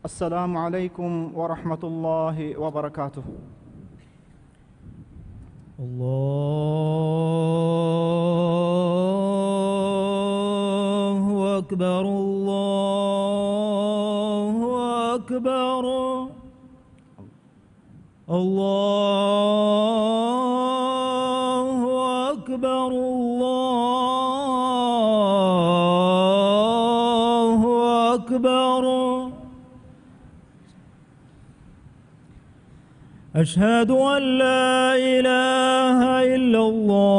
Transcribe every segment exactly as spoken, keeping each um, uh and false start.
السلام عليكم ورحمة الله وبركاته. الله أكبر، الله أكبر، الله أكبر، الله أكبر. أشهد أن لا إله إلا الله.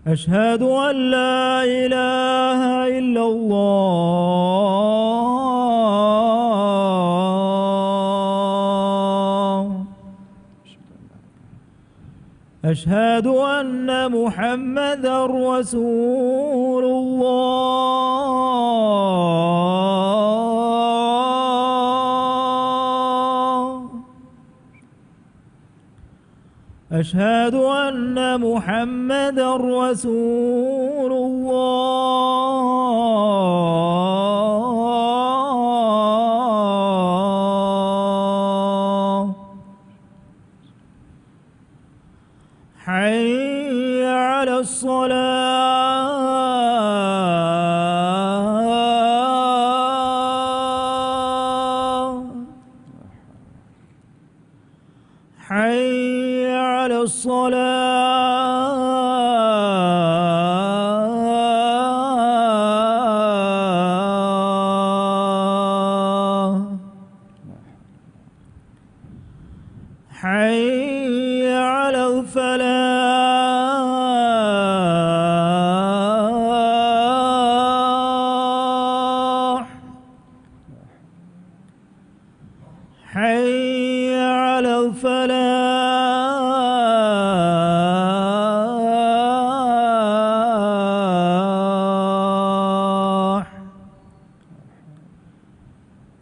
أشهد أن لا إله إلا الله. أشهد أن محمدا رسول الله. أشهد أن محمدا رسول الله. حي على الصلاة. حي على الصلاة. حي على الفلاح. حي على الفلاح.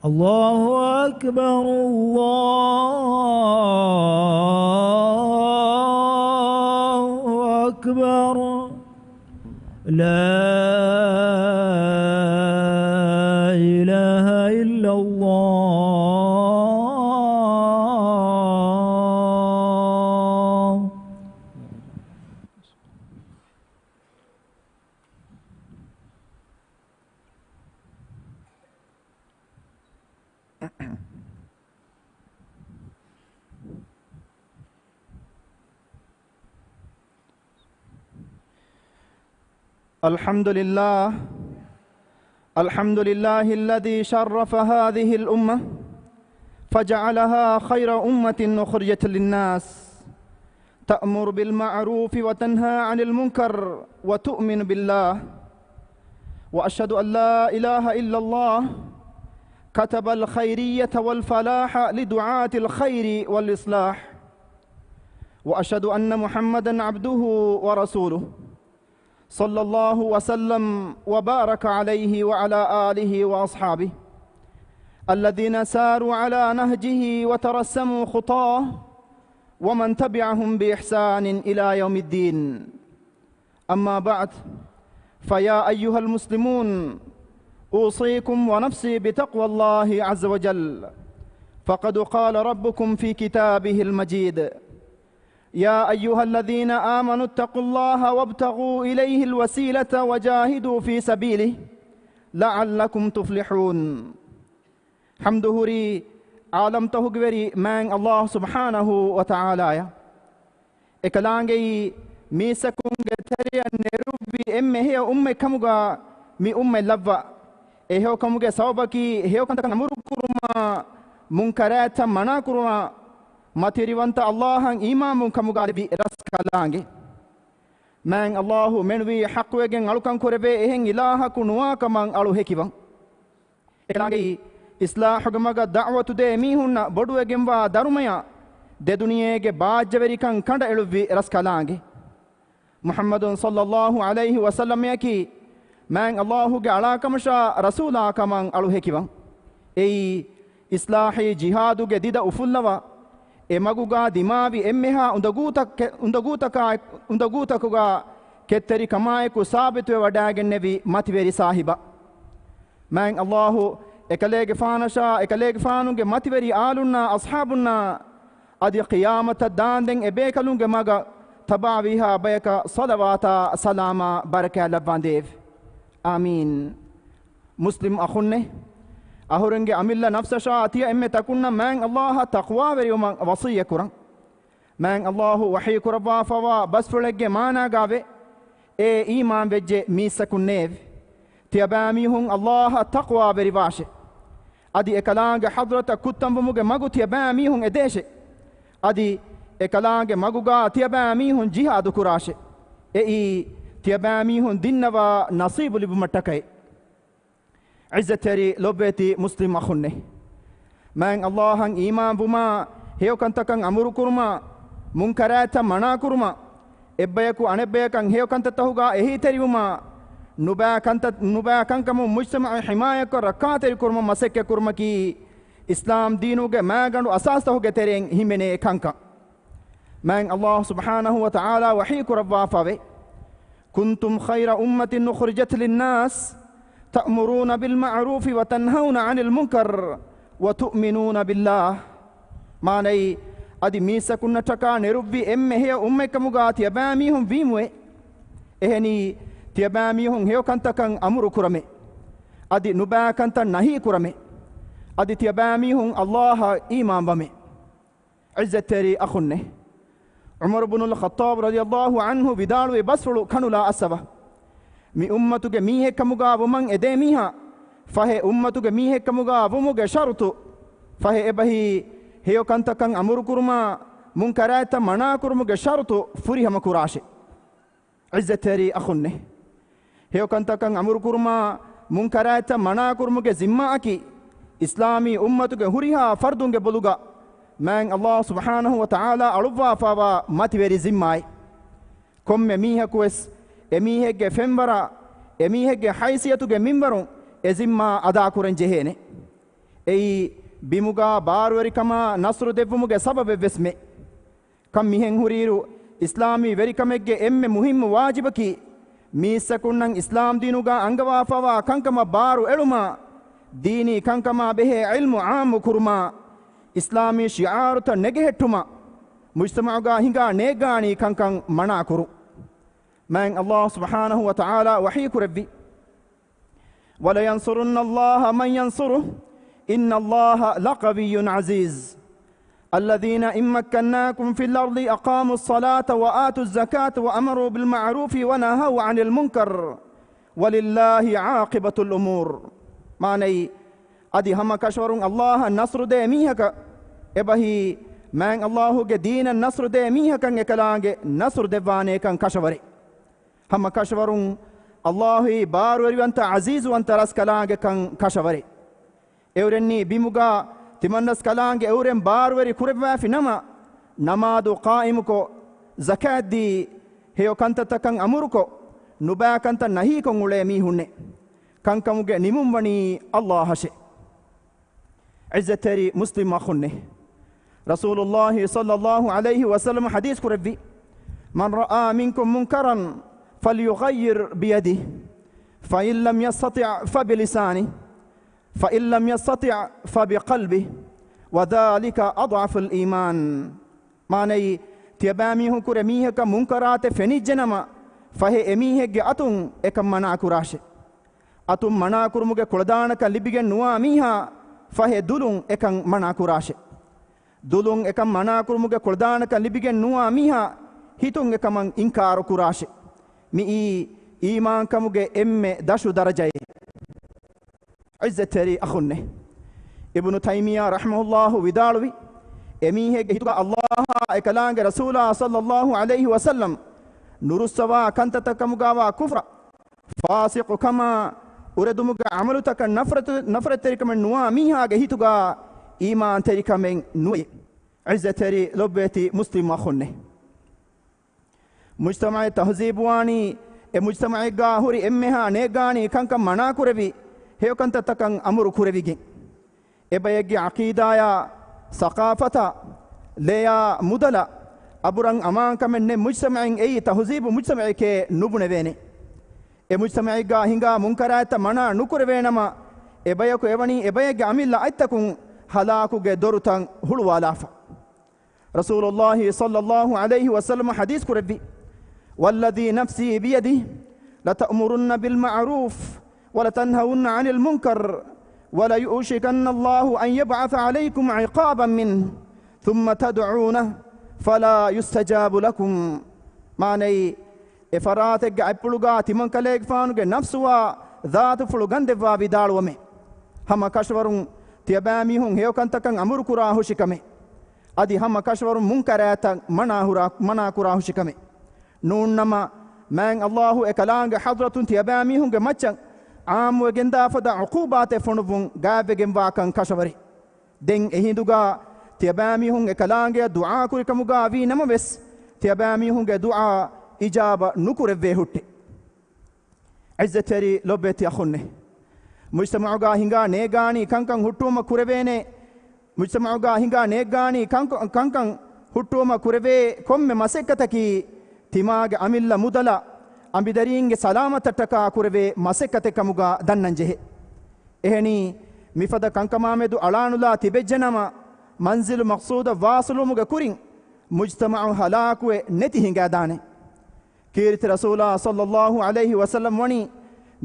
الله أكبر، الله أكبر. لا إله إلا الله. الحمد لله. الحمد لله الذي شرف هذه الأمة فجعلها خير أمة أخرجت للناس، تأمر بالمعروف وتنهى عن المنكر وتؤمن بالله. وأشهد أن لا إله إلا الله كتب الخيرية والفلاح لدعاة الخير والإصلاح. وأشهد أن محمدا عبده ورسوله، صلى الله وسلم وبارك عليه وعلى آله وأصحابه الذين ساروا على نهجه وترسموا خطاه ومن تبعهم بإحسان إلى يوم الدين. أما بعد، فيا أيها المسلمون، أوصيكم ونفسي بتقوى الله عز وجل، فقد قال ربكم في كتابه المجيد: يا أيها الذين آمنوا اتقوا الله وابتغوا إليه الوسيلة وجاهدوا في سبيله لعلكم تفلحون. ޙަމްދު ހުރީ ޢާލަމްތަކުގެ ވެރި މާތް ﷲ ސުބްޙާނަހޫ ވަތަޢާލާއަށް. އެކަލާނގެއީ މީސްތަކުންގެ ތެރެއަށް ނެރުއްވި އެންމެ ހެޔޮ އުއްމަތް ކަމުގަ މި އުއްމަތް ލައްވާ. އެ ހެޔޮކަމުގެ ސަބަބަކީ ހެޔޮކަންތަކަށް އަމުރުކުރުމާ، މުންކަރާތްތައް މަނާކުރުމާ، މަތިވެރިވަންތަ ﷲ އަށް އީމާންވުން ކަމުގަ ލެއްވި ރަސްކަލާނގެ. މާތް ﷲ މެނުވީ ޙައްޤުވެގެން އަޅުކަން ކުރެވޭ އެހެން އިލާހަކު ނުވާ ކަމަށް އަޅު ހެކިވަން. އެކަލާނގެއީ އިޞްލާޙުގެ މަގަށް ދަޢުވަތު ދޭ މީހުންނަށް ބޮޑުވެގެންވާ ދަރުމަޔާ، ދެ ދުނިޔޭގެ ބާއްޖަވެރިކަން ކަނޑައެޅުއްވި ރަސްކަލާނގެ. މުޙައްމަދު ޞައްލައްލާހު ޢަލައިހި ވަސައްލަމައަކީ މާތް ﷲ ގެ އަޅާކަމަށާ ރަސޫލާ ކަމަށް އަޅު ހެކިވަން. އެއީ، އިޞްލާޙީ ޖިހާދުގެ ދިދަ އުފުއްލަވާ، އެ މަގުގާ ދިމާވި އެންމެހާ އުނދަގޫތަކެ-، އުނދަގޫތަކާ-، އުނދަގޫތަކުގާ ކެތްތެރިކަމާއެކު ސާބިތުވެވަޑައިގެންނެވި މަތިވެރި ސާހިބާ. މާތް ﷲ އެކަލޭގެފާނަށާ، އެކަލޭގެފާނުގެ މަތިވެރި އާލުންނާ، އަޞްޙާބުންނާ އަދި ޤިޔާމަތަށް ދާންދެން އެބޭކަލުންގެ މަގަށް ތަބާވީހާ ބަޔަކަށް ޞަލަވާތާ ސަލާމާ ބަރަކާތް ލައްވާނދޭވެ. އާމީން. މުސްލިމް އަޚުންނޭ، އަހުރެންގެ އަމިއްލަ ނަފްސަށާ ތިޔަ އެންމެ ތަކުންނަށް މާތް ﷲ އަށް ތަޤްވާވެރިވުމަށް ވަޞިއްޔަތް ކުރަން. މާތް ﷲ ވަޙީ ކުރައްވާފަވާ ބަސްފުޅެއްގެ މާނާގާވޭ، އޭ އީމާންވެއްޖެ މީސްތަކުންނޭވެ! ތިޔަބައިމީހުން ﷲ އަށް ތަޤްވާވެރިވާށޭ. އަދި އެކަލާނގެ ޙަޟްރަތަށް ކުއްތަންވުމުގެ މަގު ތިޔަބައިމީހުން އެދޭށޭ. އަދި އެކަލާނގެ މަގުގާ ތިޔަބައިމީހުން ޖިހާދު ކުރާށޭ. އެއީ ތިޔަބައިމީހުން ދިންނަވާ ނަޞީބު ލިބުމަށްޓަކައި. ޢިއްޒަތްތެރި ލޮބުވެތި މުސްލިމް އަޚުންނޭ! މާތް ﷲ އަށް އީމާންވުމާ، ހެޔޮކަންތަކަށް އަމުރުކުރުމާ، މުންކަރާތްތައް މަނާކުރުމާ، އެއްބަޔަކު އަނެއްބަޔަކަށް ހެޔޮކަންތައްތަހުގާ އެހީތެރިވުމާ، ނުބައި ކަންތައް، ނުބައި ކަންކަމުން މުޖްތަމަޢު ޙިމާޔަތްކޮށް ރައްކާތެރިކުރުމަށް މަސައްކަތްކުރުމަކީ، އިސްލާމް ދީނުގެ މައިގަނޑު އަސާސްތަހުގެ ތެރެއިން ހިމެނޭ ކަންކަން. މާތް ﷲ ސުބްޙާނަހޫ ވަތަޢާލާ ވަޙީ ކުރައްވާފަވޭ، كنتم خير أمة أخرجت للناس تأمرون بالمعروف وتنهون عن المنكر وتؤمنون بالله. މާނައީ، އަދި މީސްތަކުންނަށްޓަކާ ނެރުއްވި އެންމެ ހެޔޮ އުއްމަތްކަމުގާ ތިޔަބައިމީހުން ވީމުވެ. އެހެނީ، ތިޔަބައިމީހުން ހެޔޮކަންތަކަށް އަމުރު ކުރަމޭ. އަދި ނުބައިކަންތައް ނަހީ ކުރަމޭ. އަދި ތިޔަބައިމީހުން ﷲ އަށް އީމާންވަމޭ. ޢިއްޒަތްތެރި އަޚުންނޭ! ޢުމަރު ބުނުލް ޚައްޠާބް ރަޟިޔަﷲ ޢަންހު ވިދާޅުވި ބަސްފުޅު ކަނުލާ އައްސަވާ. މި އުއްމަތުގެ މީހެއްކަމުގާ ވުމަށް އެދޭ މީހާ، ފަހެ އުއްމަތުގެ މީހެއްކަމުގާ ވުމުގެ ޝަރުޠު، ފަހެ އެބަހީ، ހެޔޮކަންތަކަށް އަމުރުކުރުމާ، މުންކަރާތްތައް މަނާކުރުމުގެ ޝަރުޠު ފުރިހަމަކުރާށޭ. ޢިއްޒަތްތެރި އަޚުންނޭ! ހެޔޮކަންތަކަށް އަމުރުކުރުމާ، މުންކަރާތްތައް މަނާކުރުމުގެ ޒިންމާއަކީ، އިސްލާމީ އުއްމަތުގެ ހުރިހާ ފަރްދުންގެ ބޮލުގަ މާތް ﷲ ސުބްޙާނަހޫ ވަތަޢާލާ އަޅުއްވާފަވާ މަތިވެރި ޒިންމާއެއް. ކޮންމެ މީހަކުވެސް އެމީހެއްގެ ފެންވަރާ، އެމީހެއްގެ ހައިސިއްޔަތުގެ މިންވަރުން އެ ޒިންމާ އަދާކުރަން ޖެހޭނެ. އެއީ، ބިމުގާ ބާރުވެރިކަމާ ނަޞްރު ދެއްވުމުގެ ސަބަބެއްވެސްމެ. ކަން މިހެން ހުރިއިރު، އިސްލާމީ ވެރިކަމެއްގެ އެންމެ މުހިއްމު ވާޖިބަކީ، މީސްތަކުންނަށް އިސްލާމް ދީނުގާ އަންގަވާފަވާ ކަންކަމަށް ބާރު އެޅުމާ، ދީނީ ކަންކަމާ ބެހޭ ޢިލްމު ޢާއްމު ކުރުމާ، އިސްލާމީ ޝިޢާރުތައް ނެގެހެއްޓުމާ، މުޖްތަމަޢުގާ ހިނގާ ނޭއްގާނީ ކަންކަން މަނާކުރުން. މާތް ﷲ ސުބްޙާނަހޫ ވަތަޢާލާ ވަޙީ ކުރެއްވި، وَلَيَنْصُرُنَّ اللَّهَ مَنْ يَنْصُرُهُ، إِنَّ اللَّهَ لَقَوِيٌّ عَزِيزٌ. الَّذِينَ إِنْ مَكَّنَّاكُمْ فِي الْأَرْضِ أَقَامُوا الصَّلَاةَ وَآتَوُا الزَّكَاةَ وَأَمَرُوا بِالْمَعْرُوفِ وَنَهَوْا عَنِ الْمُنْكَرِ وَلِلَّهِ عَاقِبَةُ الْأُمُورِ. މާނައީ، އަދި ހަމަ ކަށަވަރުން ﷲ އަށް ނަޞްރު ދޭ މީހަކަށް، އެބަހީ، މާތް ﷲ ގެ ދީނަށް ނަޞްރު ދޭ މީހަކަށް އެކަލާނގެ ނަޞްރު ދެއްވާނޭކަން ކަށަވަރޭ. ހަމަ ކަށަވަރުން ﷲ އީ ބާރުވެރިވަންތަ ޢަޒީޒުވަންތަ ރަސްކަލާނގެކަން ކަށަވަރޭ. އެއުރެންނީ ބިމުގާ ތިމަންރަސްކަލާނގެ އެއުރެން ބާރުވެރި ކުރެއްވާފި ނަމަ، ނަމާދު ޤާއިމުކޮށް، ޒަކާތްދީ، ހެޔޮ ކަންތައްތަކަށް އަމުރުކޮށް، ނުބައި ކަންތައް ނަހީކޮށް އުޅޭ މީހުންނޭ. ކަންކަމުގެ ނިމުން ވަނީ ﷲ އަށޭ. ޢިއްޒަތްތެރި މުސްލިމް އަޚުންނޭ! ރަސޫލުﷲ ޞައްލަﷲ ޢަލައިހި ވަސައްލަމަ ޙަދީޘް ކުރެއްވި، مَنْ رَأَىٰ مِنْكُمْ مُنْكَرًا فَلْيُغَيِّرْهُ بِيَدِهِ، فَإِنْ لَمْ يَسْتَطِعْ فَبِلِسَانِهِ، فَإِنْ لَمْ يَسْتَطِعْ فَبِقَلْبِهِ، وَذَٰلِكَ أَضْعَفُ الْإِيمَانِ. މާނައީ، ތިޔަބައިމީހުންކުރެ މީހަކަށް މުންކަރާތެއް ފެނިއްޖެނަމަ، ފަހެ އެމީހެއްގެ އަތުން އެކަން މަނާކުރާށެ. އަތުން މަނާކުރުމުގެ ކުޅަދާނަކަން ލިބިގެން ނުވާ މީހާ، ފަހެ ދުލުން އެކަން މަނާކުރާށެ. ދުލުން އެކަން މަނާކުރުމުގެ ކުޅަދާނަކަން ލިބިގެން ނުވާ މީހާ، ހިތުން އެކަމަށް އިންކާރު ކުރާށެ. މިއީ އީމާންކަމުގެ އެންމެ ދަށު ދަރަޖައެއް. ޢިއްޒަތްތެރި އަޚުންނޭ! އިބްނު ތައިމިއްޔާ ރަޙިމަހުﷲ ވިދާޅުވި، އެމީހެއްގެ ހިތުގަ ﷲ އާ އެކަލާނގެ ރަސޫލާ ޞައްލަﷲ ޢަލައިހި ވަސައްލަމް ނުރުއްސަވާ ކަންތައްތައް ކަމުގަވާ ކުފްރަށް، ފާސިޤުކަމާ، އުރެދުމުގެ ޢަމަލުތަކަށް ނަފްރަތު، ނަފްރަތްތެރިކަމެއް ނުވާ މީހާގެ ހިތުގަ އީމާންތެރިކަމެއް ނުވޭ. ޢިއްޒަތްތެރި ލޮބުވެތި މުސްލިމް އަޚުންނޭ! މުޖްތަމަޢެއް ތަހްޒީބުވާނީ، އެ މުޖްތަމަޢެއްގާ ހުރި އެންމެހާ ނޭއްގާނީ ކަންކަން މަނާކުރެވި، ހެޔޮކަންތައްތަކަށް އަމުރު ކުރެވިގެން. އެބައެއްގެ ޢަޤީދާޔާ، ސަޤާފަތާ، ލެޔާ، މުދަލާ، އަބުރަން އަމާންކަމެއް ނެތް މުޖްތަމަޢެއް އެއީ ތަހުޒީބު މުޖްތަމަޢެކޭ ނުބުނެވޭނެ. އެ މުޖްތަމަޢެއްގާ ހިނގާ މުންކަރާތްތައް މަނާ ނުކުރެވޭނަމަ، އެ ބަޔަކު އެވަނީ އެ ބައެއްގެ އަމިއްލަ އަތްތަކުން ހަލާކުގެ ދޮރުތައް ހުޅުވާލާފަ. ރަސޫލުﷲ ޞައްލަﷲ ޢަލައިހި ވަސައްލަމަ ޙަދީޘް ކުރެއްވި، وَالَّذِي نَفْسِي بِيَدِهِ لَتَأْمُرُنَّ بِالْمَعْرُوفِ وَلَتَنْهَوُنَّ عَنِ الْمُنْكَرِ وَلَيُوشِكَنَّ اللَّهُ أَنْ يَبْعَثَ عَلَيْكُمْ عِقَابًا مِنْهُ ثُمَّ تَدْعُونَهُ فَلَا يُسْتَجَابُ لَكُمْ. މާނައީ، އެ ފަރާތެއްގެ އަތްޕުޅުގާ ތިމަންކަލޭގެފާނުގެ ނަފްސުވާ ޛާތުފުޅު ގަންދެއްވާ ވިދާޅުވަމޭ. ހަމަ ކަށަވަރުން ތިޔަބައިމީހުން ހެޔޮކަންތަކަށް އަމުރުކުރާ ހުށިކަމެއް. އަދި ހަމަ ކަށަވަރުން މުންކަރާތައް މަނާ ހުރާ، މަނާކުރާ ހުށިކަމެއް. ނޫންނަމަ، މާތް ﷲ އެކަލާނގެ ޙަޟްރަތުން ތިޔަބައިމީހުންގެ މައްޗަށް ޢާއްމުވެގެންދާ ފަދަ ޢުޤޫބާތެއް ފޮނުއްވުން ގާތްވެގެންވާކަން ކަށަވަރޭ. ދެން އެހިނދުގާ ތިޔަބައިމީހުން އެކަލާނގެއަށް ދުޢާކުރިކަމުގާ ވީ ނަމަވެސް، ތިޔަބައިމީހުންގެ ދުޢާ އިޖާބަ ނުކުރެއްވޭ ހުއްޓެ. ޢިއްޒަތްތެރި ލޮބުވެތި އަޚުންނޭ! މުޖްތަމަޢުގާ ހިނގާ ނޭގާނީ ކަންކަން ހުއްޓުވުމަށް ކުރެވޭނެ، މުޖްތަމަޢުގާ ހިނގާ ނޭގާނީ ކަންކަ-، ކަންކަން ހުއްޓުވުމަށް ކުރެވޭ ކޮންމެ މަސައްކަތަކީ، ތިމާގެ އަމިއްލަ މުދަލަށް، އަނބިދަރީންގެ ސަލާމަތަށްޓަކާ ކުރެވޭ މަސައްކަތެއް ކަމުގާ ދަންނަންޖެހޭ. އެހެނީ، މިފަދަ ކަންކަމާމެދު އަޅާނުލާ ތިބެއްޖެނަމަ، މަންޒިލު މަޤްޞޫދަށް ވާސުލުވުމުގެ ކުރިން، މުޖްތަމަޢު ހަލާކުވެ ނެތި ހިނގާދާނެ. ކީރިތި ރަސޫލާ ޞައްލަﷲ ޢަލައިހި ވަސައްލަމް ވަނީ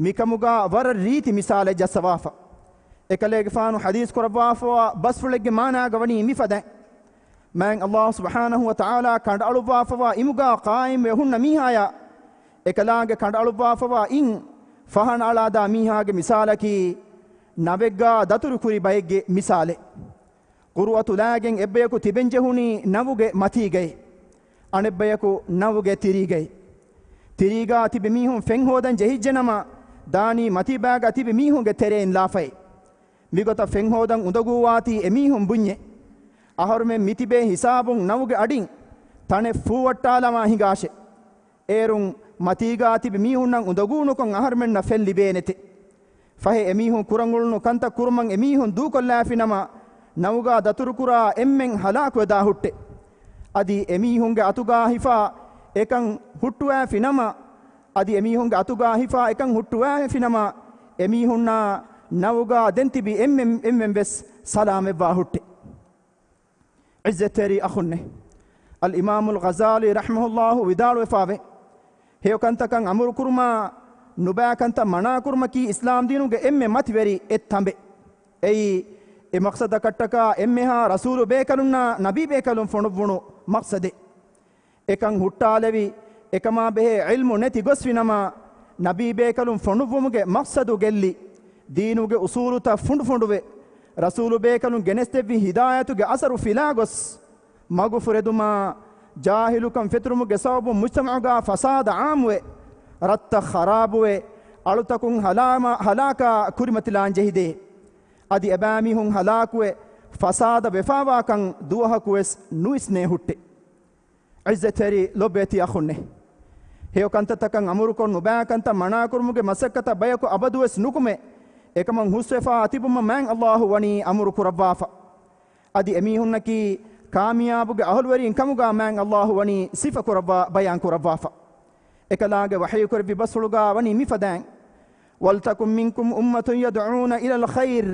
މިކަމުގާ ވަރަށް ރީތި މިސާލެއް ޖައްސަވާފަ. އެކަލޭގެފާނު ޙަދީޘް ކުރައްވާފަވާ ބަސްފުޅެއްގެ މާނާގަ ވަނީ މިފަދައިން. މާތް ﷲ ސުބްޙާނަހޫ ވަތަޢާލާ ކަނޑައަޅުއްވާފަވާ އިމުގާ ޤާއިމްވެ ހުންނަ މީހާޔާ، އެކަލާނގެ ކަނޑައަޅުއްވާފަވާ އިން ފަހަނައަޅާދާ މީހާގެ މިސާލަކީ، ނަވެއްގާ ދަތުރުކުރި ބައެއްގެ މިސާލެއް. ޤުރުއަތު ލާގެން އެއްބަޔަކު ތިބެންޖެހުނީ ނަވުގެ މަތީގައި. އަނެއްބަޔަކު ނަވުގެ ތިރީގައި. ތިރީގާ ތިބި މީހުން ފެން ހޯދަން ޖެހިއްޖެނަމަ، ދާނީ މަތީބާގަ ތިބި މީހުންގެ ތެރެއިން ލާފައި. މިގޮތަށް ފެން ހޯދަން އުނދަގޫވާތީ އެމީހުން ބުންޏޭ. އަހަރުމެން މިތިބޭ ހިސާބުން ނަވުގެ އަޑިން ތަނެއް ފޫވައްޓާލަވާ ހިނގާށޭ. އޭރުން މަތީގާ ތިބި މީހުންނަށް އުނދަގޫނުކޮށް އަހަރުމެންނަށް ފެން ލިބޭނެތެ. ފަހެ އެމީހުން ކުރަން އުޅުނު ކަންތައް ކުރުމަށް އެމީހުން ދޫކޮށްލާފިނަމަ، ނަވުގާ ދަތުރުކުރާ އެންމެން ހަލާކުވެދާ ހުއްޓެ. އަދި އެމީހުންގެ އަތުގާ ހިފާ އެކަން ހުއްޓުވާފިނަމަ، އަދި އެމީހުންގެ އަތުގާ ހިފާ އެކަން ހުއްޓުވާފިނަމަ، އެމީހުންނާ ނަވުގާ ދެން ތިބި އެންމެން، އެންމެން ވެސް ސަލާމަތްވާ ހުއްޓެ. ޢިއްޒަތްތެރި އަޚުންނޭ! އަލްއިމާމުލް ޣަޒާލީ ރަޙިމަހުﷲ ވިދާޅުވެފާވޭ، ހެޔޮކަންތަކަށް އަމުރުކުރުމާ، ނުބައިކަންތައް މަނާކުރުމަކީ އިސްލާމްދީނުގެ އެންމެ މަތިވެރި އެއް ތަނބެއް. އެއީ، އެ މަޤްޞަދަކަށްޓަކާ އެންމެހާ ރަސޫލު ބޭކަލުންނާ ނަބީ ބޭކަލުން ފޮނުއްވުނު މަޤްޞަދެއް. އެކަން ހުއްޓާލެވި، އެކަމާ ބެހޭ ޢިލްމު ނެތި ގޮސްފިނަމަ، ނަބީ ބޭކަލުން ފޮނުއްވުމުގެ މަޤްޞަދު ގެއްލި، ދީނުގެ އުޞޫލުތައް ފުނޑުފުނޑުވެ، ރަސޫލު ބޭކަލުން ގެނެސްދެއްވި ހިދާޔަތުގެ އަސަރު ފިލާގޮސް، މަގުފުރެދުމާ، ޖާހިލުކަން ފެތުރުމުގެ ސަބަބުން މުޖްތަމަޢުގާ ފަސާދަ ޢާއްމުވެ، ރަށްތައް ޚަރާބުވެ، އަޅުތަކުން ހަލާމަ-، ހަލާކާ ކުރިމަތިލާން ޖެހިދޭ. އަދި އެބައިމީހުން ހަލާކުވެ، ފަސާދަ ވެފާވާކަން ދުވަހަކުވެސް ނުވިސްނޭ ހުއްޓެ. ޢިއްޒަތްތެރި ލޮބުވެތި އަޚުންނޭ! ހެޔޮ ކަންތައްތަކަށް އަމުރުކޮށް، ނުބައި ކަންތައް މަނާކުރުމުގެ މަސައްކަތަށް ބަޔަކު އަބަދުވެސް ނުކުމެ، އެކަމަށް ހުސްވެފާ ތިބުމަށް މާތް ﷲ ވަނީ އަމުރު ކުރައްވާފަ. އަދި އެމީހުންނަކީ ކާމިޔާބުގެ އަހުލުވެރިން ކަމުގާ މާތް ﷲ ވަނީ ސިފަ ކުރައްވާ ބަޔާން ކުރައްވާފަ. އެކަލާނގެ ވަޙީކުރެއްވި ބަސްފުޅުގާ ވަނީ މިފަދައިން، وَلْتَكُن مِّنكُمْ أُمَّةٌ يَدْعُونَ إِلَى الْخَيْرِ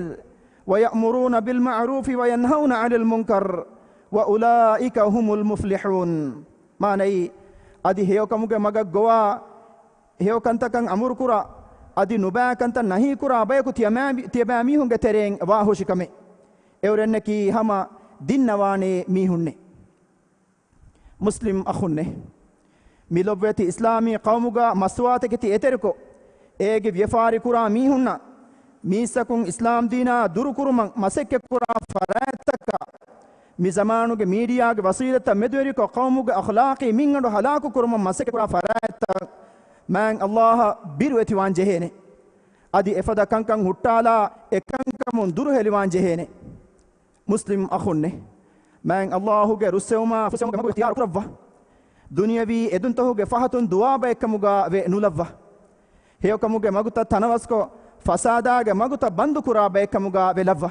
وَيَأْمُرُونَ بِالْمَعْرُوفِ وَيَنْهَوْنَ عَنِ الْمُنكَرِ وَأُولَٰئِكَ هُمُ الْمُفْلِحُونَ. މާނައީ، އަދި ހެޔޮކަމުގެ މަގަށް ގޮވާ، ހެޔޮ ކަންތަކަށް އަމުރުކުރާ، އަދި ނުބައި ކަންތައް ނަހީކުރާ ބަޔަކު ތިޔަބައި-، ތިޔަބައިމީހުންގެ ތެރެއިން ވާ ހުށިކަމެއް. އެއުރެންނަކީ ހަމަ ދިންނަވާނޭ މީހުންނޭ. މުސްލިމް އަޚުންނޭ! މި ލޮބުވެތި އިސްލާމީ ޤައުމުގާ މަސްތުވާތަކެތި އެތެރެކޮށް، އޭގެ ވިޔަފާރި ކުރާ މީހުންނަށް މީސްތަކުން އިސްލާމް ދީނާ ދުރުކުރުމަށް މަސައްކަތްކުރާ ފަރާތްތަކާ، މި ޒަމާނުގެ މީޑިއާގެ ވަސީލަތްތައް މެދުވެރިކޮށް، ޤައުމުގެ އަޚްލާޤީ މިންގަނޑު ހަލާކުކުރުމަށް މަސައްކަތްކުރާ ފަރާތްތައް މާތް ﷲ އަށް ބިރުވެތިވާން ޖެހޭނެ. އަދި އެފަދަ ކަންކަން ހުއްޓާލާ، އެކަންކަމުން ދުރުހެލިވާން ޖެހޭނެ. މުސްލިމް އަޚުންނޭ! މާތް ﷲ ގެ ރުއްސެވުމާ ފުއްސެވުމުގެ މަގު އިޚްތިޔާރު ކުރައްވާ. ދުނިޔަވީ އެދުންތަކުގެ ފަހަތުން ދުވާ ބައެއްކަމުގާ ވެ ނުލައްވާ. ހެޔޮކަމުގެ މަގުތައް ތަނަވަސްކޮށް، ފަސާދާގެ މަގުތައް ބަންދުކުރާ ބައެއްކަމުގާ ވެ ލައްވާ.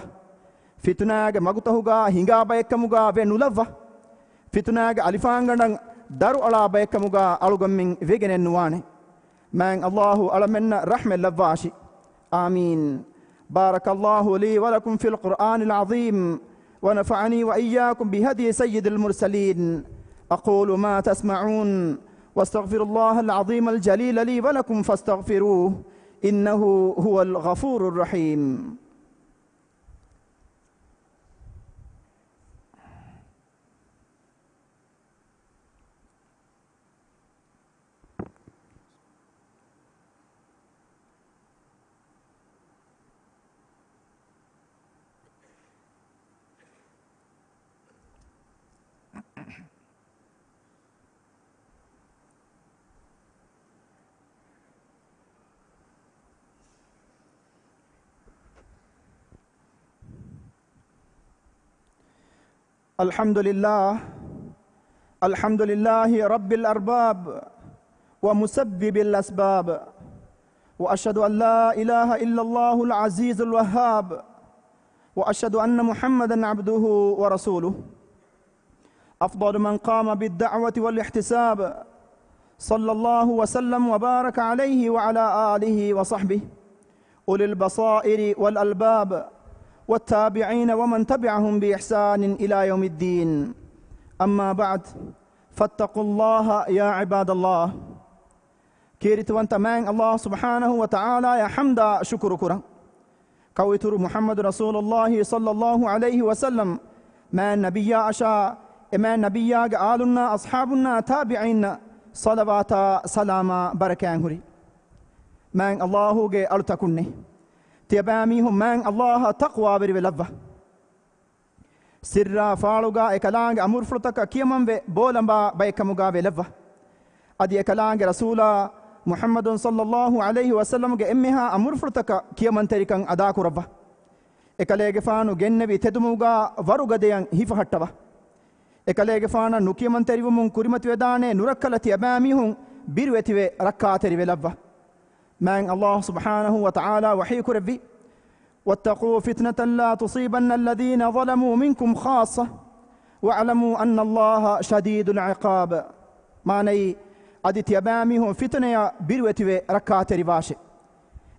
ފިތުނާގެ މަގުތަކުގާ ހިނގާ ބައެއްކަމުގާ ވެ ނުލައްވާ. ފިތުނާގެ އަލިފާންގަނޑަށް ދަރުއަޅާ ބަޔަކަމުގާ އަޅުގަނޑުމެން ވެގެނެއް ނުވާނެ. މާތް ﷲ އަޅަމެންނަށް ރަޙްމަތް ލައްވާށި. آمين. بارك الله لي ولكم في القرآن العظيم، ونفعني وإياكم بهدي سيد المرسلين. أقول ما تسمعون، وأستغفر الله العظيم الجليل لي ولكم فاستغفروه، إنه هو الغفور الرحيم. الحمد لله. الحمد لله رب الأرباب ومسبب الأسباب. وأشهد أن لا إله إلا الله العزيز الوهاب. وأشهد أن محمدا عبده ورسوله. أفضل من قام بالدعوة والاحتساب. صلى الله وسلم وبارك عليه وعلى آله وصحبه أولي البصائر والألباب والتابعين ومن تبعهم بإحسان إلى يوم الدين. أما بعد، فاتقوا الله يا عباد الله. ކީރިތިވަންތަ މާތް ﷲ ސުބްޙާނަހޫ ވަތަޢާލާއަށް ޙަމްދާ ޝުކުރު ކުރަން. ކައުއިތުރު މުޙައްމަދު ރަސޫލުﷲ ޞައްލަﷲ ޢަލައިހި ވަސައްލަމް މާތް ނަބިއްޔާއަށާ، އެ މާތް ނަބިއްޔާގެ އާލުންނާ، އަޞްޙާބުންނާ، ތާބިޢީންނަށް ޞަލަވާތާ ސަލާމާ ބަރަކާތް ހުރި. މާތް ﷲ ގެ އަޅުތަކުންނޭ! ތިޔަބައިމީހުން މާތް ﷲ އަށް ތަޤްވާވެރިވެ ލައްވާ. ސިއްރާ ފާޅުގާ އެކަލާނގެ އަމުރުފުޅުތަކަށް ކިޔަމަންވެ ބޯލަނބާ ބައެއްކަމުގާ ވެލައްވާ. އަދި އެކަލާނގެ ރަސޫލާ މުޙައްމަދު ޞައްލަﷲ ޢަލައިހި ވަސައްލަމްގެ އެންމެހާ އަމުރުފުޅުތަކަށް ކިޔަމަންތެރިކަން އަދާކުރައްވާ. އެކަލޭގެފާނު ގެންނެވި ތެދުމުގާ ވަރުގަދަޔަށް ހިފަހައްޓަވާ. އެކަލޭގެފާނަށް ނުކިޔަމަންތެރިވުމުން ކުރިމަތިވެދާނޭ ނުރައްކަލަ ތިޔަބައިމީހުން ބިރުވެތިވެ ރައްކާތެރިވެ ލައްވާ. މާތް ﷲ ސުބްޙާނަހޫ ވަތަޢާލާ ވަޙީކުރެއްވި، واتقوا فتنة لا تصيبن الذين ظلموا منكم خاصة واعلموا أن الله شديد العقاب. މާނައީ، އަދި ތިޔަބައިމީހުން ފިތުނަޔަށް ބިރުވެތިވެ ރައްކާތެރިވާށެ.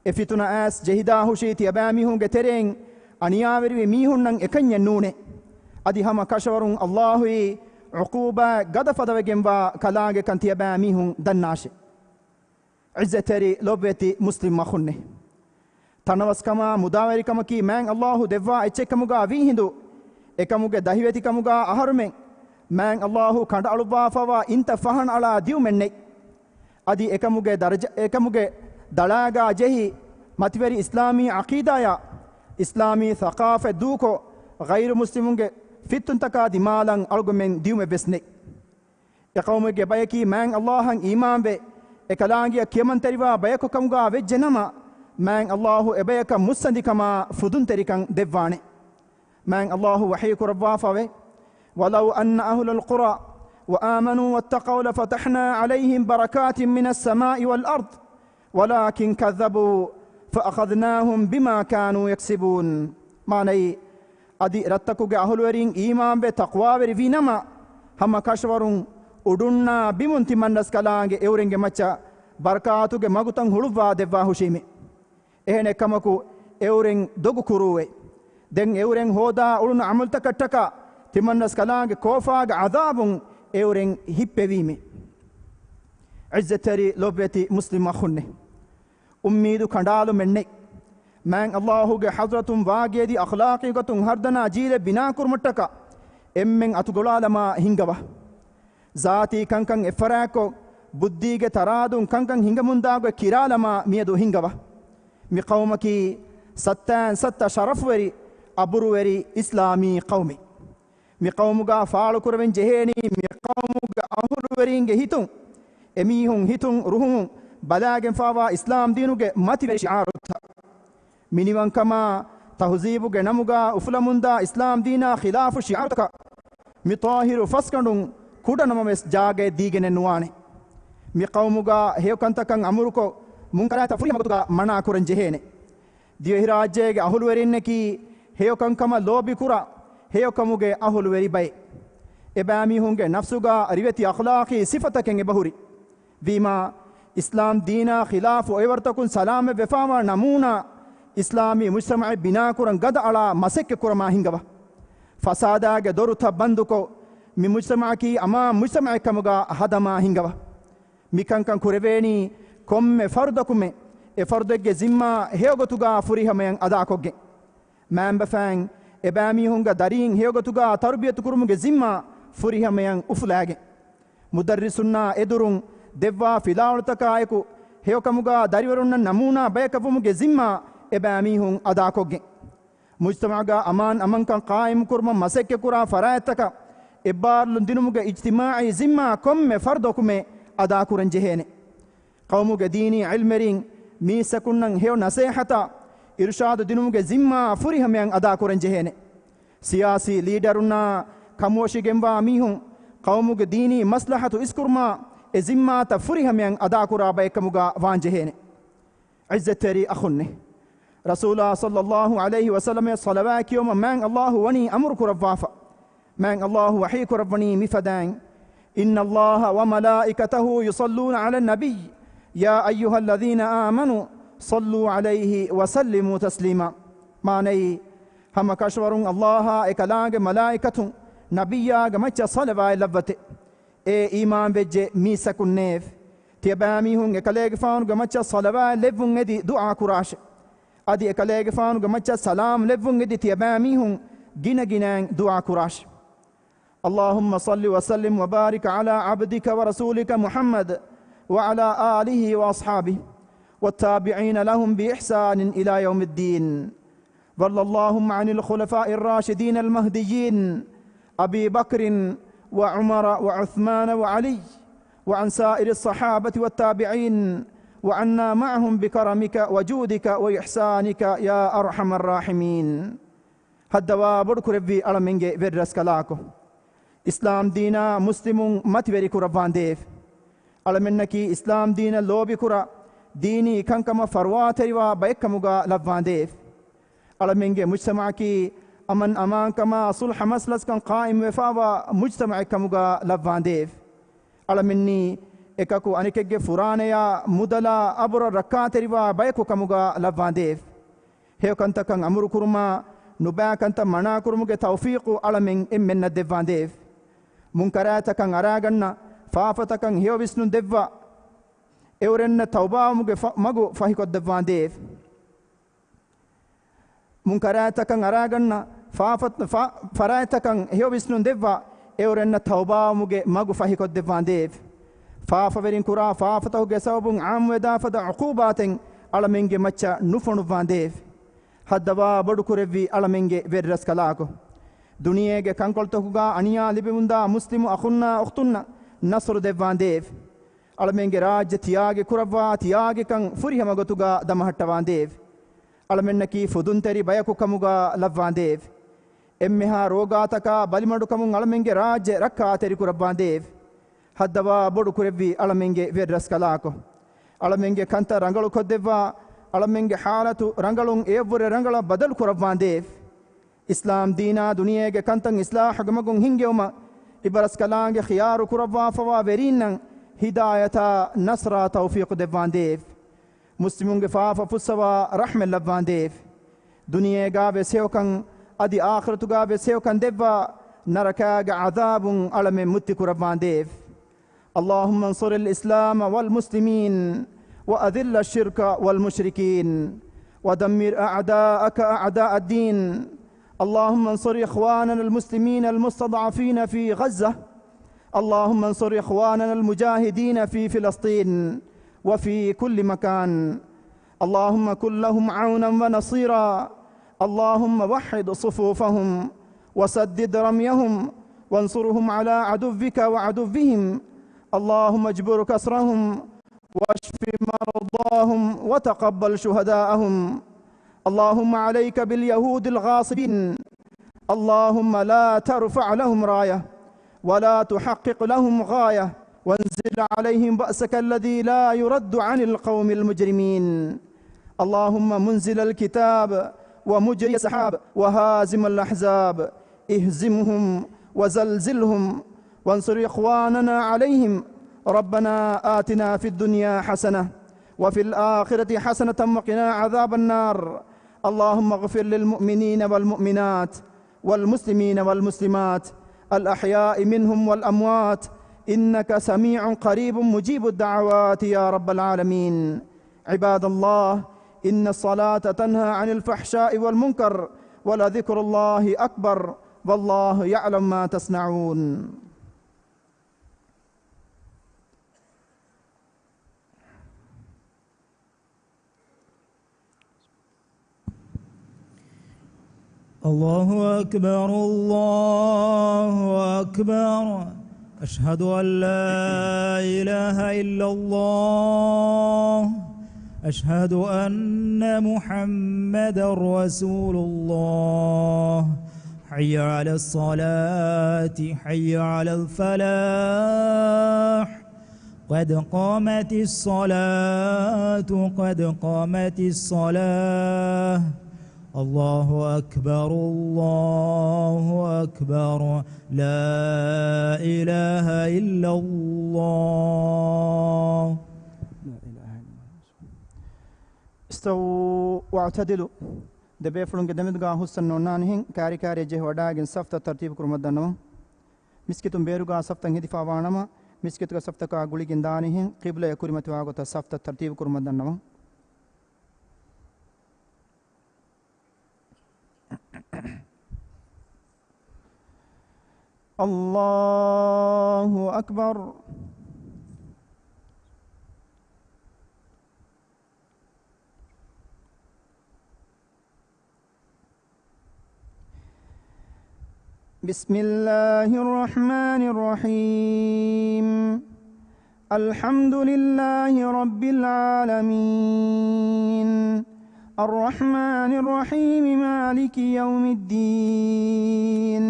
އެ ފިތުނަ އައިސް ޖެހިދާހުށީ ތިޔަބައިމީހުންގެ ތެރެއިން އަނިޔާވެރިވި މީހުންނަށް އެކަންޏެއް ނޫނޭ. އަދި ހަމަ ކަށަވަރުން ﷲ އީ ޢުޤޫބާތް ގަދަ ފަދަވެގެންވާ ކަލާނގެކަން ތިޔަބައިމީހުން ދަންނާށެ. ޢިއްޒަތްތެރި ލޮބުވެތި މުސްލިމް އަޚުންނޭ! ތަނަވަސްކަމާ މުދާވެރިކަމަކީ މާތް ﷲ ދެއްވާ އެއްޗެއްކަމުގާ ވީހިނދު، އެކަމުގެ ދަހިވެތިކަމުގާ އަހަރުމެން މާތް ﷲ ކަނޑައަޅުއްވާފައިވާ އިންތައް ފަހަނައަޅާ ދިއުމެއް ނެތް. އަދި އެކަމުގެ ދަރަޖަ، އެކަމުގެ ދަޅާގާ ޖެހި މަތިވެރި އިސްލާމީ ޢަޤީދާޔާ، އިސްލާމީ ޘަޤާފަތް ދޫކޮށް، ޣައިރު މުސްލިމުންގެ ފިއްތުންތަކާ ދިމާލަށް އަޅުގަނޑުމެން ދިއުމެއް ވެސް ނެތް. އެ ޤައުމެއްގެ ބަޔަކީ މާތް ﷲ އަށް އީމާންވެ، އެ ކަލާނގެއަށް ކިޔަމަންތެރިވާ ބަޔަކު ކަމުގާ ވެއްޖެ ނަމަ، މާތް ﷲ އެބަޔަކަށް މުއްސަނދިކަމާ ފުދުންތެރިކަން ދެއްވާނެ. މާތް ﷲ ވަޙީކުރައްވާފަވޭ، ولو أن أهل القرى وآمنوا واتقوا لفتحنا عليهم بركات من السماء والأرض ولكن كذبوا فأخذناهم بما كانوا يكسبون. މާނައީ، އަދި ރަށްތަކުގެ އަހުލުވެރިން އީމާންވެ ތަޤްވާވެރިވީ ނަމަ، ހަމަ ކަށަވަރުން އުޑުންނާ ބިމުން ތިމަންރަސްކަލާނގެ އެއުރެންގެ މައްޗަށް ބަރަކާތުގެ މަގުތައް ހުޅުއްވާ ދެއްވާ ހުށީމެ. އެހެނެއްކަމަކު، އެއުރެން ދޮގު ކުރޫވެ. ދެން އެއުރެން ހޯދާ އުޅުނު ޢަމަލުތަކަށްޓަކާ، ތިމަންރަސްކަލާނގެ ކޯފާގެ ޢަޛާބުން އެއުރެން ހިއްޕެވީމެ. ޢިއްޒަތްތެރި ލޮބުވެތި މުސްލިމް އަޚުންނޭ! އުއްމީދު ކަނޑާލުމެއްނެތް. މާތް ﷲ ގެ ޙަޟްރަތުން ވާގިއަދި އަޚްލާޤީ ގޮތުން ހަރުދަނާ ޖީލެއް ބިނާކުރުމަށްޓަކާ އެންމެން އަތުގަޅާލަމާ ހިންގަވާ. ޒާތީ ކަންކަން އެއްފަރާތްކޮށް، ބުއްދީގެ ތަރާދޫން ކަންކަން ހިނގަމުންދާ ގޮތް ކިރާލަމާ މިއަދު ހިންގަވާ. މި ޤައުމަކީ ސައްތައިން ސައްތަ ޝަރަފުވެރި، އަބުރުވެރި އިސްލާމީ ޤައުމެއް. މި ޤައުމުގާ ފާޅުކުރެވެން ޖެހޭނީ މި ޤައުމުގެ އަހުލުވެރީންގެ ހިތުން، އެމީހުން ހިތުން ރުހުމުން ބަލާގެންފާވާ އިސްލާމް ދީނުގެ މަތިވެރި ޝިޢާރުތައް. މިނިވަންކަމާ، ތަހުޒީބުގެ ނަމުގާ އުފުލަމުންދާ އިސްލާމް ދީނާ ޚިލާފު ޝިޢާރުތަކަށް މި ޠާހިރު ފަސްގަނޑުން ކުޑަނަމަވެސް ޖާގައެއް ދީގެނެއް ނުވާނެ. މި ޤައުމުގާ ހެޔޮކަންތަކަށް އަމުރުކޮށް، މުންކަރާތައް ފުރިހަމަގޮތުގާ މަނާކުރަން ޖެހޭނެ. ދިވެހިރާއްޖޭގެ އަހުލުވެރިންނަކީ ހެޔޮކަންކަމަށް ލޯބިކުރާ، ހެޔޮކަމުގެ އަހުލުވެރި ބައެއް. އެބައިމީހުންގެ ނަފްސުގަ ރިވެތި އަޚްލާޤީ ސިފަތަކެއް އެބަހުރި. ވީމާ، އިސްލާމް ދީނާ ޚިލާފު އޮއިވަރުތަކުން ސަލާމަތްވެފާވާ ނަމޫނާ، އިސްލާމީ މުޖްތަމަޢެއް ބިނާކުރަން ގަދައަޅާ މަސައްކަތްކުރަމާ ހިންގަވާ. ފަސާދާގެ ދޮރުތައް ބަންދުކޮށް، މި މުޖްތަމަޢަކީ އަމާން މުޖްތަމަޢެއްކަމުގަ ހަދަމާ ހިންގަވާ. މިކަންކަން ކުރެވޭނީ ކޮންމެ ފަރުދަކުމެ އެ ފަރުދެއްގެ ޒިންމާ ހެޔޮގޮތުގަ ފުރިހަމަޔަށް އަދާކޮށްގެން. މައިންބަފައިން އެބައިމީހުންގެ ދަރީން ހެޔޮގޮތުގަ ތަރުބިޔަތުކުރުމުގެ ޒިންމާ ފުރިހަމަޔަށް އުފުލާގެން. މުދައްރިސުންނާ އެދުރުން ދެއްވާ ފިލާވަޅުތަކާއެކު ހެޔޮކަމުގަ ދަރިވަރުންނަށް ނަމޫނާ ބަޔަކަށްވުމުގެ ޒިންމާ އެބައިމީހުން އަދާކޮށްގެން. މުޖްތަމަޢުގަ އަމާން އަމަންކަން ޤާއިމުކުރުމަށް މަސައްކަތްކުރާ ފަރާތްތަކަށް އެއްބާރުލުން ދިނުމުގެ އިޖްތިމާޢީ ޒިންމާ ކޮންމެ ފަރުދަކުމެ އަދާކުރަން ޖެހޭނެ. ޤައުމުގެ ދީނީ ޢިލްމެރިން މީސްތަކުންނަށް ހެޔޮ ނަސޭހަތާ އިރުޝާދު ދިނުމުގެ ޒިންމާ ފުރިހަމަޔަށް އަދާކުރަން ޖެހޭނެ. ސިޔާސީ ލީޑަރުންނާ ކަމުވަށިގެންވާ މީހުން ޤައުމުގެ ދީނީ މަސްލަހަތު އިސްކުރުމާ އެ ޒިންމާތައް ފުރިހަމަޔަށް އަދާކުރާ ބައެއްކަމުގަ ވާން ޖެހޭނެ. ޢިއްޒަތްތެރި އަޚުންނޭ! ރަސޫލާ ޞައްލައްލާހު ޢަލައިހި ވަސައްލަމަށް ޞަލަވާތް ކިޔުމަށް މާތް ﷲ ވަނީ އަމުރު ކުރައްވާފަ. މާތް ﷲ ވަޙީ ކުރައްވަނީ މިފަދައިން، إن الله وملائكته يصلون على النبي، يا أيها الذين آمنوا صلوا عليه وسلموا تسليما. މާނައީ، ހަމަ ކަށަވަރުން ﷲ އާ އެކަލާނގެ މަލާއިކަތުން ނަބިއްޔާގެ މައްޗަށް ޞަލަވާތް ލައްވަތެ. އޭ އީމާންވެއްޖެ މީސްތަކުންނޭވެ! ތިޔަބައިމީހުން އެކަލޭގެފާނުގެ މައްޗަށް ޞަލަވާތް ލެއްވުން އެދި ދުޢާ ކުރާށެ. އަދި އެކަލޭގެފާނުގެ މައްޗަށް ސަލާމް ލެއްވުން އެދި ތިޔަބައިމީހުން ގިނަ ގިނައިން ދުޢާ ކުރާށެ. اللهم صل وسلم وبارك على عبدك ورسولك محمد وعلى آله وأصحابه والتابعين لهم بإحسان إلى يوم الدين. وارض اللهم عن الخلفاء الراشدين المهديين أبي بكر وعمر وعثمان وعلي وعن سائر الصحابة والتابعين وعنا معهم بكرمك وجودك وإحسانك يا أرحم الراحمين. ހައްދަވާ ބޮޑުކުރެއްވި އަޅަމެންގެ ވެރިރަސްކަލާކޮ! އިސްލާމް ދީނާ މުސްލިމުން މަތިވެރި ކުރައްވާނދޭވެ! އަޅަމެންނަކީ އިސްލާމް ދީނަށް ލޯބިކުރާ، ދީނީ ކަންކަމަށް ފަރުވާތެރިވާ ބައެއްކަމުގަ ލައްވާނދޭވެ! އަޅަމެންގެ މުޖްތަމަޢަކީ އަމަން އަމާންކަމާ ޞުލްޙަ މަސްލަސްކަން ޤާއިމުވެފާވާ މުޖްތަމަޢެއްކަމުގަ ލައްވާނދޭވެ! އަޅަމެންނީ އެކަކު އަނެކެއްގެ ފުރާނަޔާ މުދަލާ އަބުރަށް ރައްކާތެރިވާ ބަޔަކު ކަމުގަ ލައްވާނދޭވެ! ހެޔޮކަންތަކަށް އަމުރުކުރުމާ، ނުބައިކަންތައް މަނާކުރުމުގެ ތައުފީޤު އަޅަމެން އެންމެންނަށް ދެއްވާނދޭވެ! މުންކަރާތްތަކަށް އަރާގަންނަ، ފާފަތަކަށް ހެޔޮވިސްނުން ދެއްވާ، އެއުރެންނަށް ތައުބާވުމުގެ ފަ-، މަގު ފަހިކޮށްދެއްވާނދޭވެ! މުންކަރާތްތަކަށް އަރާގަންނަ، ފާފަ-، ފާ-، ފަރާތްތަކަށް ހެޔޮވިސްނުން ދެއްވާ، އެއުރެންނަށް ތައުބާވުމުގެ މަގު ފަހިކޮށްދެއްވާނދޭވެ! ފާފަވެރިން ކުރާ ފާފަތަކުގެ ސަބަބުން ޢާއްމުވެދާފަދަ ޢުޤޫބާތެއް އަޅަމެންގެ މައްޗަށް ނުފޮނުއްވާނދޭވެ! ހައްދަވާ ބޮޑުކުރެއްވި އަޅަމެންގެ ވެރިރަސްކަލާކޮ! ދުނިޔޭގެ ކަންކޮޅުތަކުގަ އަނިޔާ ލިބިވުންދާ މުސްލިމު އަޚުންނާ އުޚްތުންނަށް ނަޞްރު ދެއްވާނދޭވެ! އަޅަމެންގެ ރާއްޖެ ތިޔާގި ކުރައްވާ ތިޔާގިކަން ފުރިހަމަ ގޮތުގަ ދަމަހައްޓަވާނދޭވެ! އަޅަމެންނަކީ ފުދުންތެރި ބަޔަކު ކަމުގަ ލައްވާނދޭވެ! އެންމެހާ ރޯގާތަކާ ބަލިމަޑުކަމުން އަޅަމެންގެ ރާއްޖެ ރައްކާތެރިކުރައްވާނދޭވެ! ހައްދަވާ ބޮޑުކުރެއްވި އަޅަމެންގެ ވެރިރަސްކަލާކޮ! އަޅަމެންގެ ކަންތައް ރަނގަޅުކޮށްދެއްވާ، އަޅަމެންގެ ޙާލަތު ރަނގަޅުން އެއަށްވުރެ ރަނގަޅަށް ބަދަލު ކުރައްވާނދޭވެ! އިސްލާމް ދީނާ ދުނިޔޭގެ ކަންތައް އިޞްލާޙުގެ މަގުން ހިންގެވުމަށް އިބަރަސްކަލާނގެ ޚިޔާރު ކުރައްވާފަވާ ވެރީންނަށް ހިދާޔަތާ ނަޞްރާ ތައުފީޤު ދެއްވާނދޭވެ! މުސްލިމުންގެ ފާފަ ފުއްސަވާ ރަޙްމަތް ލައްވާނދޭވެ! ދުނިޔޭގާވެސް ހެޔޮކަން، އަދި އާޚިރަތުގާވެސް ހެޔޮކަން ދެއްވާ، ނަރަކާގެ ޢަޛާބުން އަޅަމެން މުއްތި ކުރައްވާނދޭވެ! اللهم انصر الإسلام والمسلمين وأذل الشرك والمشركين ودمر أعداءك أعداء الدين. اللهم انصر إخواننا المسلمين المستضعفين في غزة. اللهم انصر إخواننا المجاهدين في فلسطين وفي كل مكان. اللهم كن لهم عونا ونصيرا. اللهم وحد صفوفهم وسدد رميهم وانصرهم على عدوك وعدوهم. اللهم اجبر كسرهم واشف مرضاهم وتقبل شهداءهم. اللهم عليك باليهود الغاصبين. اللهم لا ترفع لهم راية ولا تحقق لهم غاية وانزل عليهم بأسك الذي لا يرد عن القوم المجرمين. اللهم منزل الكتاب ومجري السحاب وهازم الأحزاب، اهزمهم وزلزلهم وانصر إخواننا عليهم. ربنا آتنا في الدنيا حسنة وفي الآخرة حسنة وقنا عذاب النار. اللهم اغفر للمؤمنين والمؤمنات والمسلمين والمسلمات الأحياء منهم والأموات، إنك سميع قريب مجيب الدعوات يا رب العالمين. عباد الله، إن الصلاة تنهى عن الفحشاء والمنكر، ولذكر الله أكبر، والله يعلم ما تصنعون. الله أكبر، الله أكبر. أشهد أن لا إله إلا الله. أشهد أن محمدا رسول الله. حي على الصلاة، حي على الفلاح. قد قامت الصلاة، قد قامت الصلاة. الله أكبر، الله أكبر. لا إله إلا الله. استووا واعتدلوا. ދެބޭފުޅުންގެ ދެމެދުގާ ހުސްއަންނަ އޮންނާނެހެން، ކާރިކާރިއަށް ޖެހިވަޑައިގެން ސަފްތައް ތަރްތީބު ކުރުމަށް ދަންނަވަން. މިސްކިތުން ބޭރުގާ ސަފްތައް ހެދިފައި ވާނަމަ، މިސްކިތުގެ ސަފްތަކާ ގުޅިގެން ދާނެހެން، ޤިބްލަޔަށް ކުރިމަތިވާ ގޮތަށް ސަފްތައް ތަރްތީބު ކުރުމަށް ދަންނަވަން. الله أكبر. بسم الله الرحمن الرحيم. الحمد لله رب العالمين. الرحمن الرحيم. مالك يوم الدين.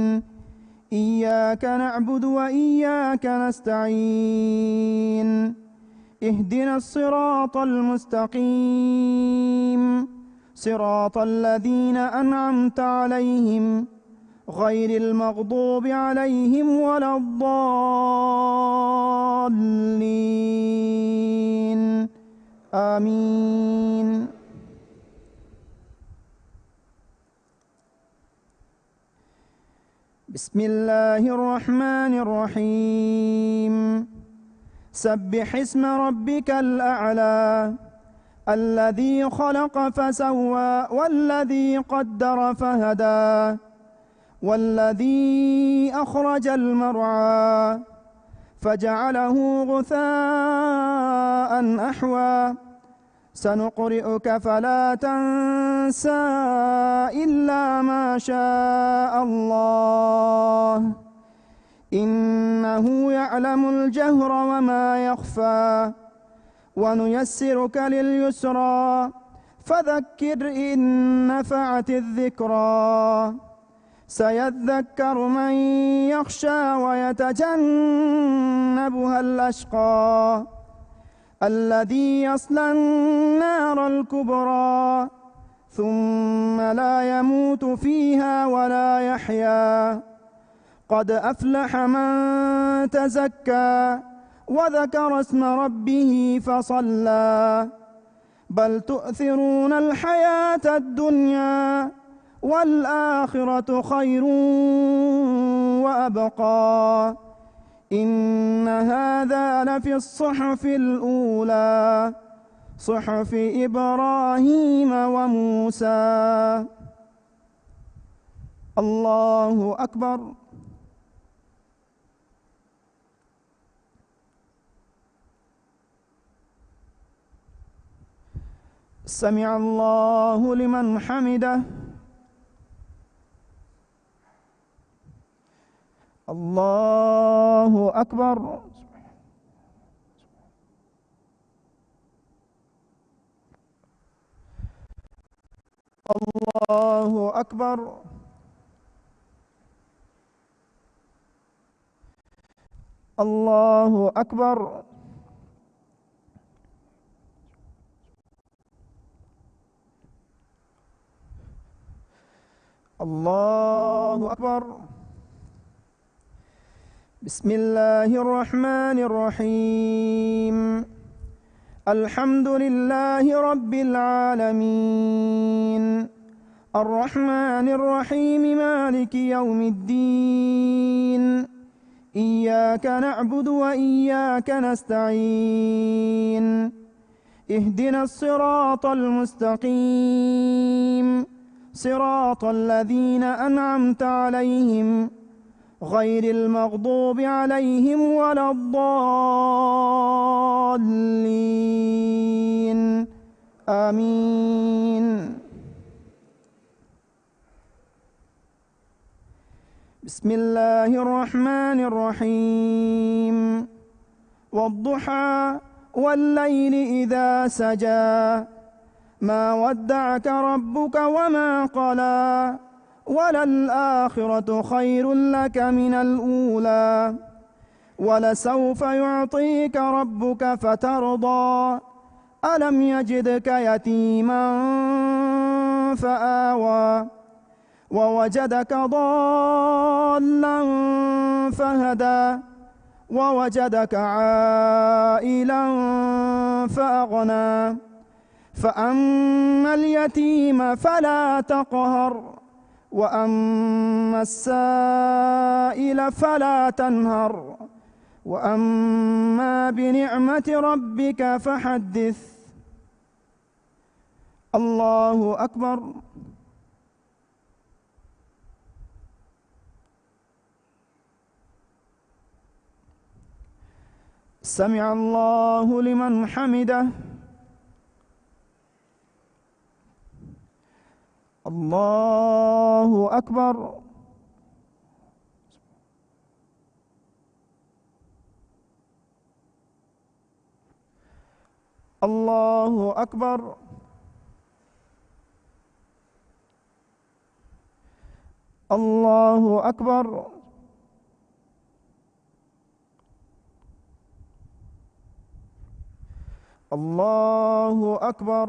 إياك نعبد وإياك نستعين. اهدنا الصراط المستقيم. صراط الذين أنعمت عليهم غير المغضوب عليهم ولا الضالين. آمين. بسم الله الرحمن الرحيم. سبح اسم ربك الأعلى. الذي خلق فسوى والذي قدر فهدى. والذي أخرج المرعى. فجعله غثاء أحوى. سنقرئك فلا تنسى إلا ما شاء الله. إنه يعلم الجهر وما يخفى. ونيسرك لليسرى. فذكر إن نفعت الذكرى. سيذكر من يخشى ويتجنبها الأشقى. الذي يصلى النار الكبرى. ثم لا يموت فيها ولا يحيا. قد أفلح من تزكى. وذكر اسم ربه فصلى. بل تؤثرون الحياة الدنيا والآخرة خير وأبقى. إن هذا لفي الصحف الأولى، صحف إبراهيم وموسى. الله أكبر. سمع الله لمن حمده. الله أكبر. الله أكبر. الله أكبر. الله أكبر. بسم الله الرحمن الرحيم. الحمد لله رب العالمين. الرحمن الرحيم. مالك يوم الدين. إياك نعبد وإياك نستعين. اهدنا الصراط المستقيم. صراط الذين أنعمت عليهم غير المغضوب عليهم ولا الضالين. آمين. بسم الله الرحمن الرحيم. والضحى والليل إذا سجى. ما ودعك ربك وما قلى. وللآخرة خير لك من الأولى. ولسوف يعطيك ربك فترضى. ألم يجدك يتيما فآوى. ووجدك ضالا فهدى. ووجدك عائلا فأغنى. فأما اليتيم فلا تقهر. وأما السائل فلا تنهر. وأما بنعمة ربك فحدث. الله أكبر. سمع الله لمن حمده. الله أكبر. الله أكبر. الله أكبر. الله أكبر.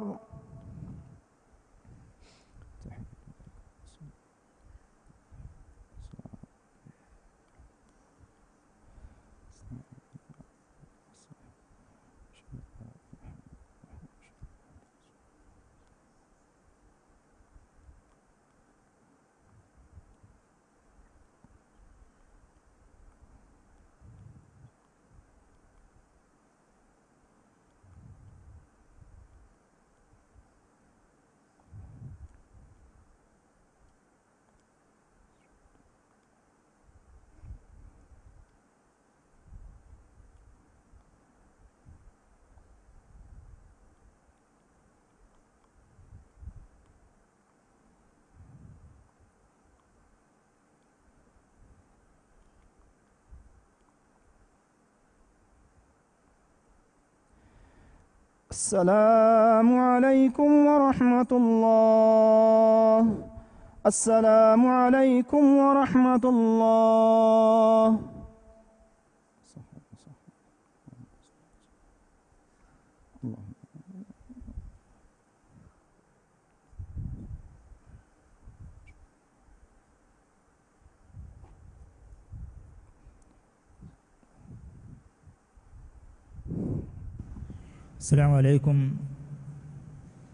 السلام عليكم ورحمة الله. السلام عليكم ورحمة الله. އައްސަލާމު ޢަލައިކުމް.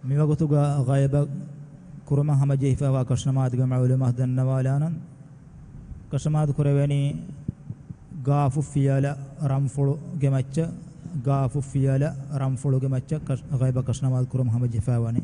މިވަގުތުގަ ޣައިބަށް ކުރުމަށް ހަމަޖެހިފައިވާ ކަށަނަމާދުގެ މަޢުލޫމާތު ދަންނަވާލާނަން. ކަށަނަމާދު ކުރެވެނީ ގާފު ފިޔަލަ ރަންފުޅުގެ މައްޗަށް، ގާފު ފިޔަލަ ރަންފުޅުގެ މައްޗަށް ކަށް-، ޣައިބަށް ކަށަނަމާދު ކުރުމަށް ހަމަޖެހިފައިވަނީ.